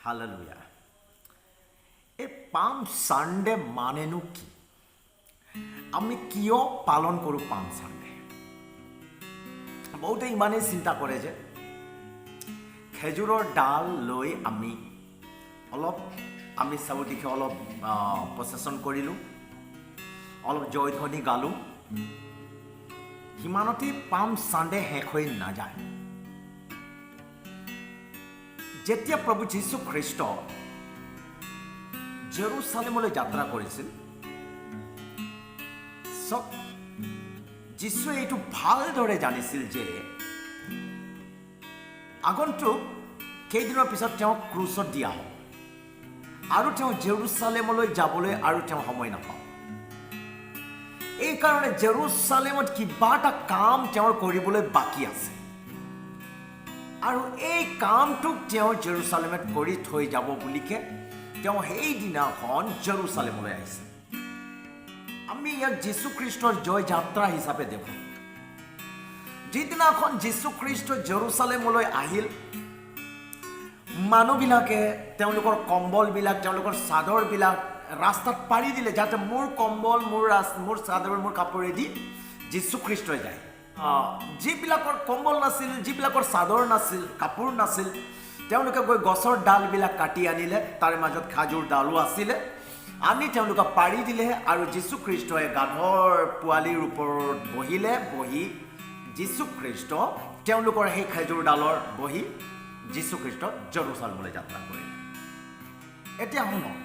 Hallelujah. এই পাম Sunday মানেনো কি? আমি কিয় পালন কৰোঁ পাম ছানডে? বহুতে ইমানেই চিন্তা কৰে যে খেজুৰৰ ডাল লৈ আমি অলপ আমি চাৰিওদিশে অলপ প্ৰচেছন কৰিলোঁ, অলপ জয়ধ্বনি গালোঁ, সিমানতেই পাম ছানডে শেষ হৈ নাযায়। যেতিয়া প্ৰভু যীশু খ্ৰীষ্ট জেৰুচালেমলৈ যাত্ৰা কৰিছিল, চব যীশুৱে এইটো ভালদৰে জানিছিল যে আগন্তুক কেইদিনৰ পিছত তেওঁক ক্ৰুচত দিয়া হ'ব আৰু তেওঁ জেৰুচালেমলৈ যাবলৈ আৰু তেওঁ সময় নাপাব। এইকাৰণে জেৰুচালেমত কিবা এটা কাম তেওঁৰ কৰিবলৈ বাকী আছে আৰু এই কামটোক তেওঁ জেৰুচালেমত কৰি থৈ যাব বুলিকে তেওঁ সেইদিনাখন জেৰুচালেমলৈ আহিছে। আমি ইয়াক যীশুখ্ৰীষ্টৰ জয় যাত্ৰা হিচাপে দেখোঁ। যিদিনাখন যীশুখ্ৰীষ্ট জেৰুচালেমলৈ আহিল, মানুহবিলাকে তেওঁলোকৰ কম্বলবিলাক, তেওঁলোকৰ চাদৰবিলাক ৰাস্তাত পাৰি দিলে, যাতে মোৰ কম্বল, মোৰ চাদৰ, মোৰ কাপোৰেদি যীশুখ্ৰীষ্টই যায়। যিবিলাকৰ কম্বল নাছিল, যিবিলাকৰ চাদৰ নাছিল, কাপোৰ নাছিল, তেওঁলোকে গৈ গছৰ ডালবিলাক কাটি আনিলে। তাৰ মাজত খাজুৰ ডালো আছিলে। আনি তেওঁলোকে পাৰি দিলে আৰু যীশুখ্ৰীষ্টই গাধৰ পোৱালিৰ ওপৰত বহিলে। বহি যীশুখ্ৰীষ্ট তেওঁলোকৰ সেই খেজুৰ ডালৰ বহি যীশুখ্ৰীষ্ট জেৰুচালেমলৈ যাত্ৰা কৰিলে। এতিয়া শুনক,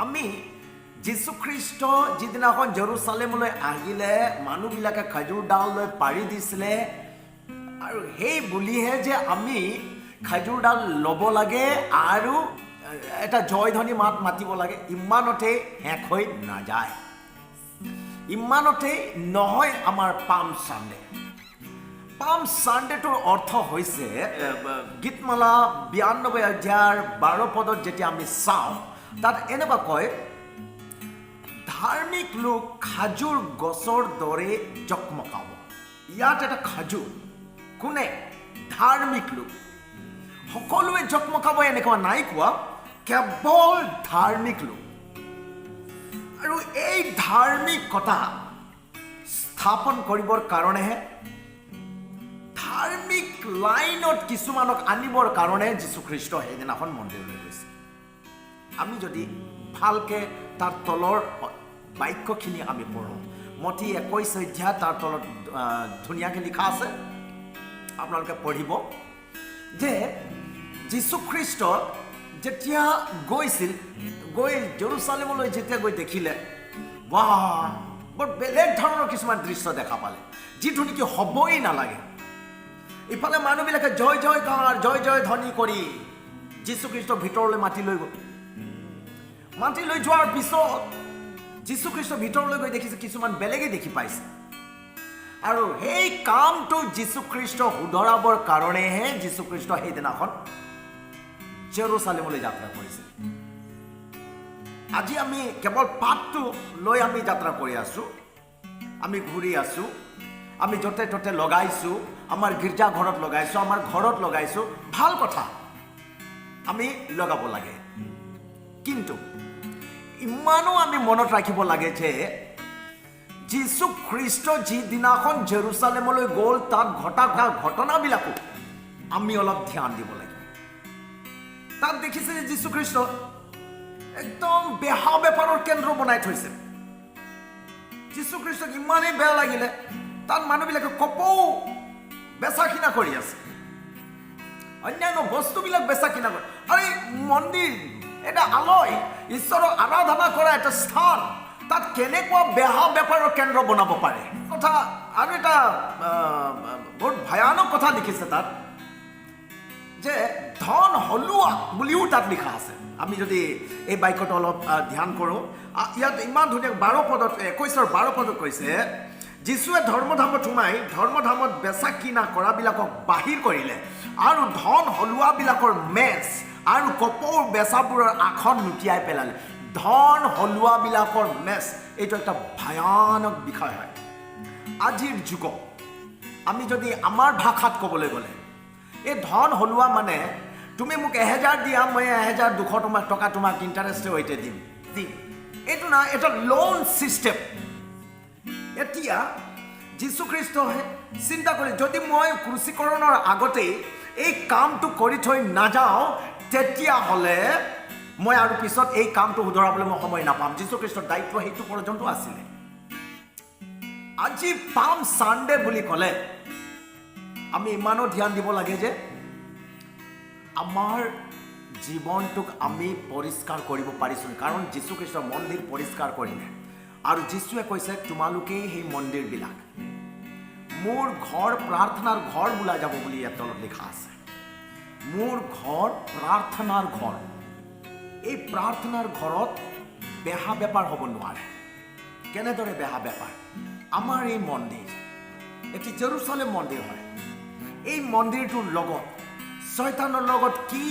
আমি যীশুখ্ৰীষ্ট যিদিনাখন জেৰুচালেমলৈ আহিলে, মানুহবিলাকে খাজুৰ ডাল লৈ পাৰি দিছিলে আৰু সেই বুলিহে যে আমি খাজুৰ ডাল ল'ব লাগে আৰু এটা জয়ধ্বনি মাত মাতিব লাগে, ইমানতে শেষ হৈ নাযায়। ইমানতেই নহয় আমাৰ পাম চানডে। পাম চানডেটোৰ অৰ্থ হৈছে, গীতমালা 92 অধ্যায়ৰ 12 পদত যেতিয়া আমি চাওঁ, তাত এনেকুৱা কয়, ধাৰ্মিক লোক খাজুৰ গছৰ দৰে জকমকাব। ইয়াত এটা খাজুৰ কোনে? ধাৰ্মিক লোক। সকলোৱে জকমকাব এনেকুৱা নাই কোৱা, কেৱল ধাৰ্মিক লোক। আৰু এই ধাৰ্মিকতা স্থাপন কৰিবৰ কাৰণেহে, ধাৰ্মিক লাইনত কিছুমানক আনিবৰ কাৰণে যীশুখ্ৰীষ্ট সেইদিনাখন মন্দিৰলৈ গৈছে। আমি যদি ভালকে তাৰ তলৰ বাক্যখিনি আমি পঢ়োঁ, মতি 21 অধ্যায়, তাৰ তলত ধুনীয়াকৈ লিখা আছে, আপোনালোকে পঢ়িব যে যীশুখ্ৰীষ্ট যেতিয়া গৈছিল, গৈ জেৰুচালেমলৈ যেতিয়া গৈ দেখিলে, বাহ, বৰ বেলেগ ধৰণৰ কিছুমান দৃশ্য দেখা পালে, যিটো নেকি হ'বই নালাগে। ইফালে মানুহবিলাকে জয় জয়কাৰ, জয় জয় ধ্বনি কৰি যীশুখ্ৰীষ্টক ভিতৰলৈ মাতি লৈ গ'ল। মাতি লৈ যোৱাৰ পিছত যীশুখ্ৰীষ্ট ভিতৰলৈ গৈ দেখিছে, কিছুমান বেলেগে দেখি পাইছে। আৰু সেই কামটো যীশুখ্ৰীষ্ট শুধৰাবৰ কাৰণেহে যীশুখ্ৰীষ্ট সেইদিনাখন জেৰুচালেমলৈ যাত্ৰা কৰিছিল। আজি আমি কেৱল পাতটো লৈ আমি যাত্ৰা কৰি আছোঁ, আমি ঘূৰি আছোঁ, আমি য'তে ত'তে লগাইছোঁ, আমাৰ গীৰ্জা ঘৰত লগাইছোঁ, আমাৰ ঘৰত লগাইছোঁ। ভাল কথা, আমি লগাব লাগে। কিন্তু ইমানো আমি মনত ৰাখিব লাগে যে যীশু খ্ৰীষ্ট যিদিনাখন জেৰুচালেমলৈ গ'ল, তাত ঘটা ঘটনাবিলাকো আমি অলপ ধ্যান দিব লাগিব। তাত দেখিছে যে যীশুখ্ৰীষ্ট একদম বেহা বেপাৰৰ কেন্দ্ৰ বনাই থৈছে। যীশুখ্ৰীষ্টক ইমানেই বেয়া লাগিলে, তাত মানুহবিলাকে কপৌ বেচা কিনা কৰি আছে, অন্যান্য বস্তুবিলাক বেচা কিনা কৰে। আৰু এই মন্দিৰ এটা আলয়, ঈশ্বৰক আৰাধনা কৰা এটা স্থান, তাত কেনেকুৱা বেহা বেপাৰৰ কেন্দ্ৰ বনাব পাৰে? কথা আৰু এটা বহুত ভয়ানক কথা লিখিছে তাত যে ধন হলোৱা বুলিও তাত লিখা আছে। আমি যদি এই বাক্যটো অলপ ধ্যান কৰোঁ, ইয়াত ইমান ধুনীয়া 12 পদত, 21ৰ 12 পদত কৈছে, যীশুৱে ধৰ্মধামত সোমাই ধৰ্মধামত বেচা কিনা কৰাবিলাকক বাহিৰ কৰিলে আৰু ধন হলোৱাবিলাকৰ মেজ আৰু কপৌৰ বেচাবোৰৰ আসন লুটিয়াই পেলালে। ধন হলোৱাবিলাকৰ মেজ, এইটো এটা ভয়ানক বিষয় হয়। আজিৰ যুগত আমি যদি আমাৰ ভাষাত ক'বলৈ গ'লে, এই ধন হলোৱা মানে তুমি মোক 1000 দিয়া, মই 1200 তোমাক টকা তোমাক ইণ্টাৰেষ্টে সৈতে দিম দিম এইটো না এটা লোন ছিষ্টেম। এতিয়া যীশুখ্ৰীষ্টই চিন্তা কৰি, যদি মই ক্ৰুচীকৰণৰ আগতেই এই কামটো কৰি থৈ নাযাওঁ, তেতিয়াহ'লে মই আৰু পিছত এই কামটো শুধৰাবলৈ মই সময় নাপাম। যীশুখ্ৰীষ্টৰ দায়িত্ব সেইটো পৰ্যন্ত আছিলে। আজি পাম ছানডে বুলি ক'লে আমি ইমানো ধ্যান দিব লাগে যে আমাৰ জীৱনটোক আমি পৰিষ্কাৰ কৰিব পাৰিছোঁ। কাৰণ যীশুখ্ৰীষ্টৰ মন্দিৰ পৰিষ্কাৰ কৰিলে আৰু যীশুৱে কৈছে, তোমালোকেই সেই মন্দিৰবিলাক, মোৰ ঘৰ প্ৰাৰ্থনাৰ ঘৰ বোলা যাব বুলি ইয়াত তলত লিখা আছে। মোৰ ঘৰ প্ৰাৰ্থনাৰ ঘৰ। এই প্ৰাৰ্থনাৰ ঘৰত বেহা বেপাৰ হ'ব নোৱাৰে। কেনেদৰে বেহা বেপাৰ? আমাৰ এই মন্দিৰ এটি জেৰুচালেম মন্দিৰ হয়। এই মন্দিৰটোৰ লগত, ছয়তানৰ লগত কি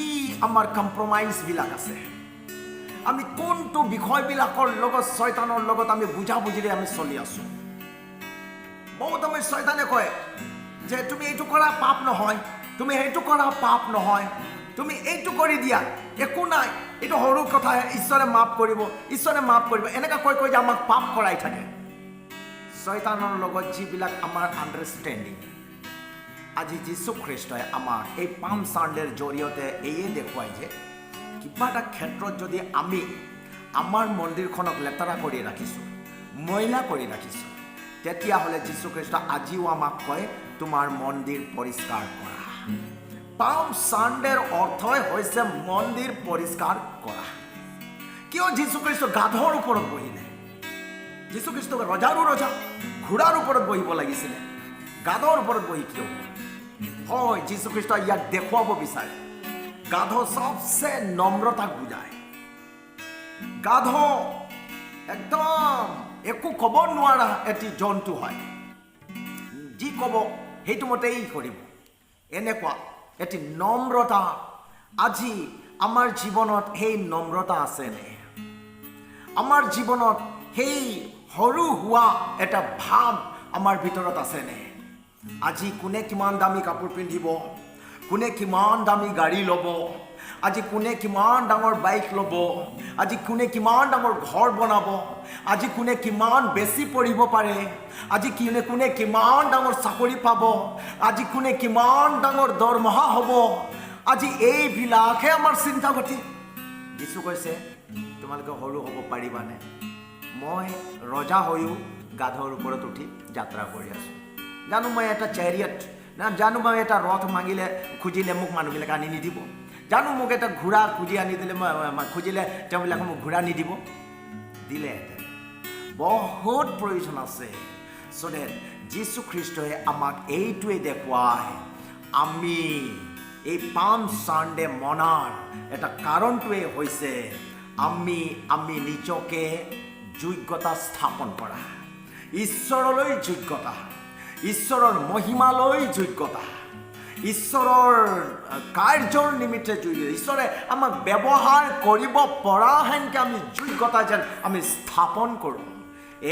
আমাৰ কম্প্ৰমাইজবিলাক আছে? আমি কোনটো বিষয়বিলাকৰ লগত ছয়তানৰ লগত আমি বুজাবুজিৰে আমি চলি আছোঁ? বহুত সময় ছয়তানে কয় যে তুমি এইটো কৰা, পাপ নহয়, তুমি সেইটো কৰা, পাপ নহয়, তুমি এইটো কৰি দিয়া, একো নাই, এইটো সৰু কথা, ঈশ্বৰে মাফ কৰিব, ঈশ্বৰে মাফ কৰিব। এনেকুৱা কৈ কৈ যে আমাক পাপ কৰাই থাকে। ছয়তানৰ লগত যিবিলাক আমাৰ আণ্ডাৰষ্টেণ্ডিং, আজি যীশুখ্ৰীষ্টই আমাক এই পাম চানডেৰ জৰিয়তে এয়ে দেখুৱাই যে কিবা এটা ক্ষেত্ৰত যদি আমি আমাৰ মন্দিৰখনক লেতেৰা কৰি ৰাখিছোঁ, ময়লা কৰি ৰাখিছোঁ, তেতিয়াহ'লে যীশুখ্ৰীষ্ট আজিও আমাক কয়, তোমাৰ মন্দিৰ পৰিষ্কাৰ কৰা। পাম চানডেৰ অৰ্থই হৈছে মন্দিৰ পৰিষ্কাৰ কৰা। কিয় যীশুখ্ৰীষ্ট গাধৰ ওপৰত বহিলে? যীশুখ্ৰীষ্ট ৰজাৰো ৰজা, ঘোঁৰাৰ ওপৰত বহিব লাগিছিলে, গাধৰ ওপৰত বহি কিয় গ'ল? হয়, যীশুখ্ৰীষ্ট ইয়াক দেখুৱাব বিচাৰে। গাধ চবচে নম্ৰতাক বুজায়। গাধ একদম একো ক'ব নোৱাৰা এটি জন্তু হয়। যি ক'ব সেইটো মতেই কৰিব। এনেকুৱা এটি নম্ৰতা, আজি আমাৰ জীৱনত সেই নম্ৰতা আছেনে? আমাৰ জীৱনত সেই সৰু হোৱা এটা ভাৱ আমাৰ ভিতৰত আছেনে? আজি কোনে কিমান দামী কাপোৰ পিন্ধিব, কোনে কিমান দামী গাড়ী ল'ব, আজি কোনে কিমান ডাঙৰ বাইক ল'ব, আজি কোনে কিমান ডাঙৰ ঘৰ বনাব, আজি কোনে কিমান বেছি পঢ়িব পাৰে, আজি কোনে কোনে কিমান ডাঙৰ চাকৰি পাব, আজি কোনে কিমান ডাঙৰ দৰমহা হ'ব, আজি এইবিলাকহে আমাৰ চিন্তা গতি। যীশু কৈছে, তোমালোকে সৰু হ'ব পাৰিবানে? মই ৰজা হৈও গাধৰ ওপৰত উঠি যাত্ৰা কৰি আছোঁ। জানো মই এটা চেৰিয়ট না, জানো মই এটা ৰথ মাগিলে, খুজিলে মোক মানুহবিলাকে আনি নিদিব? জানো মোক এটা ঘোঁৰা খুজি আনি দিলে, মই খুজিলে তেওঁবিলাকে মোক ঘোঁৰা নিদিব? দিলেহেঁতেন। বহুত প্ৰয়োজন আছে। চ' ডেট যীশু খ্ৰীষ্টই আমাক এইটোৱে দেখুৱায়, আমি এই পাম চানডে মনাৰ এটা কাৰণটোৱে হৈছে আমি আমি নিজকে যোগ্যতা স্থাপন কৰা, ঈশ্বৰলৈ যোগ্যতা, ঈশ্বৰৰ মহিমালৈ যোগ্যতা, ঈশ্বৰৰ কাৰ্যৰ নিমিত্তে যোগ্য, ঈশ্বৰে আমাক ব্যৱহাৰ কৰিব পৰাহেনকৈ আমি যোগ্যতা যেন আমি স্থাপন কৰোঁ।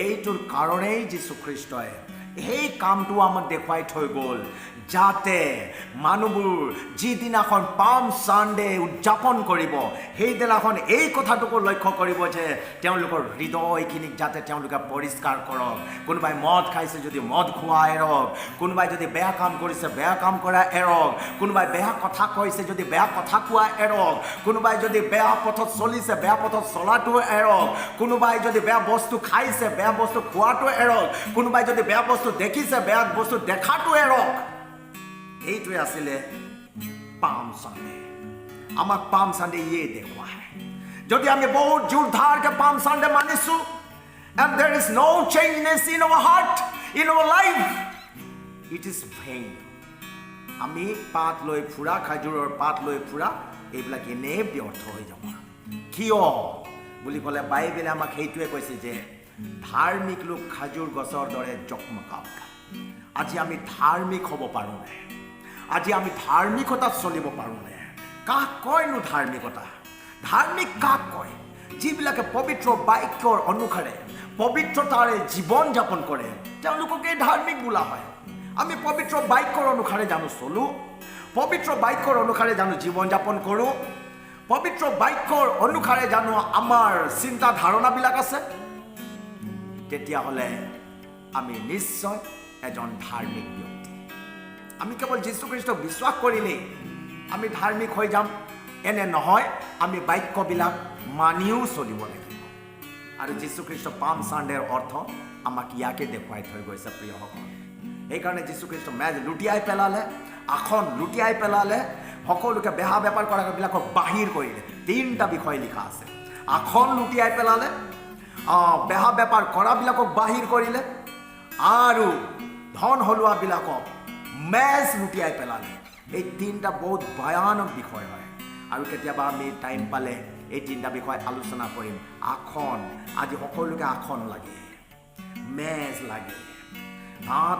এইটোৰ কাৰণেই যীশুখ্ৰীষ্টই সেই কামটো আমাক দেখুৱাই থৈ গ'ল, যাতে মানুহবোৰ যিদিনাখন পাম চানডে উদযাপন কৰিব, সেইদিনাখন এই কথাটোকো লক্ষ্য কৰিব যে তেওঁলোকৰ হৃদয়খিনিক যাতে তেওঁলোকে পৰিষ্কাৰ কৰক। কোনোবাই মদ খাইছে যদি মদ খোৱা এৰক, কোনোবাই যদি বেয়া কাম কৰিছে বেয়া কাম কৰা এৰক, কোনোবাই বেয়া কথা কৈছে যদি বেয়া কথা কোৱা এৰক, কোনোবাই যদি বেয়া পথত চলিছে বেয়া পথত চলাটো এৰক, কোনোবাই যদি বেয়া বস্তু খাইছে বেয়া বস্তু খোৱাটো এৰক, কোনোবাই যদি বেয়া বস্তু দেখিছে বেয়া বস্তু দেখাটো এৰক। এইটোৱে আছিলে পাম চানডে। আমাক পাম চানডে ইয়ে দেখুৱায়। যদি আমি বহুত জোৰদাৰকে পাম Sunday মানিছোঁ and there is no changeness in our heart, in our life, it is vain. আমি পাত লৈ ফুৰা, খাজুৰৰ পাত লৈ ফুৰা, এইবিলাক এনেই ব্যৰ্থ হৈ যাব। কিয় বুলি ক'লে বাইবেলে আমাক সেইটোৱে কৈছে যে ধাৰ্মিক লোক খাজুৰ গছৰ দৰে জকমকাওক। আজি আমি ধাৰ্মিক হ'ব পাৰোঁনে? আজি আমি ধাৰ্মিকতাত চলিব পাৰোঁনে? কাক কয়নো ধাৰ্মিকতা? ধাৰ্মিক কাক কয়? যিবিলাকে পবিত্ৰ বাক্যৰ অনুসাৰে পবিত্ৰতাৰে জীৱন যাপন কৰে, তেওঁলোককে ধাৰ্মিক বোলা হয়। আমি পবিত্ৰ বাক্যৰ অনুসাৰে জানো চলোঁ? পবিত্ৰ বাক্যৰ অনুসাৰে জানো জীৱন যাপন কৰোঁ? পবিত্ৰ বাক্যৰ অনুসাৰে জানো আমাৰ চিন্তা ধাৰণাবিলাক আছে? তেতিয়াহ'লে আমি নিশ্চয় এজন ধাৰ্মিক ব্যক্তি। আমি কেৱল যীশুখ্ৰীষ্টক বিশ্বাস কৰিলেই আমি ধাৰ্মিক হৈ যাম এনে নহয়, আমি বাক্যবিলাক মানিও চলিব লাগিব। আৰু যীশুখ্ৰীষ্ট পাম চানডেৰ অৰ্থ আমাক ইয়াকে দেখুৱাই থৈ গৈছে, প্ৰিয়সকল। সেইকাৰণে যীশুখ্ৰীষ্ট মেজ লুটিয়াই পেলালে, আসন লুটিয়াই পেলালে, সকলোকে বেহা বেপাৰ কৰাবিলাকক বাহিৰ কৰিলে। তিনিটা বিষয় লিখা আছে। আসন লুটিয়াই পেলালে, বেহা বেপাৰ কৰাবিলাকক বাহিৰ কৰিলে আৰু ধন হলোৱাবিলাকক মেজ লুটিয়াই পেলালে। এই তিনিটা বহুত ভয়ানক বিষয় হয় আৰু কেতিয়াবা আমি টাইম পালে এই তিনিটা বিষয় আলোচনা কৰিম। আসন, আজি সকলোকে আসন লাগে, মেজ লাগে,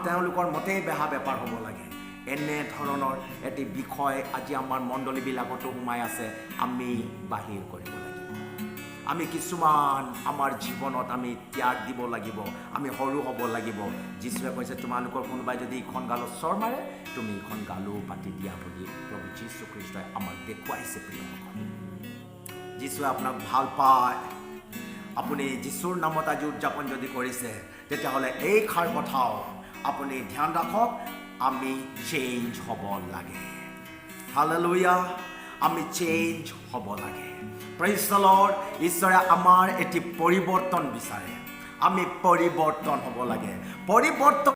তেওঁলোকৰ মতেই বেহা বেপাৰ হ'ব লাগে। এনে ধৰণৰ এটি বিষয় আজি আমাৰ মণ্ডলীবিলাকতো সোমাই আছে। আমি বাহিৰ কৰিব লাগিব। আমি কিছুমান আমাৰ জীৱনত আমি ত্যাগ দিব লাগিব, আমি সৰু হ'ব লাগিব। যীশুৱে কৈছে, তোমালোকৰ কোনোবাই যদি ইখন গালত চৰ মাৰে, তুমি ইখন গালো পাতি দিয়া বুলি প্ৰভু যীশুখ্ৰীষ্টই আমাক দেখুৱাইছে। প্ৰিয়সকল, যীশুৱে আপোনাক ভাল পায়। আপুনি যীশুৰ নামত আজি উদযাপন যদি কৰিছে, তেতিয়াহ'লে এইষাৰ কথাও আপুনি ধ্যান ৰাখক, আমি চেঞ্জ হ'ব লাগে। হালেলুয়া! আমি চেঞ্জ হ'ব লাগে। Praise the Lord. ঈশ্বৰে আমাৰ এটি পৰিৱৰ্তন বিচাৰে। আমি পৰিৱৰ্তন হ'ব লাগে। পৰিৱৰ্তন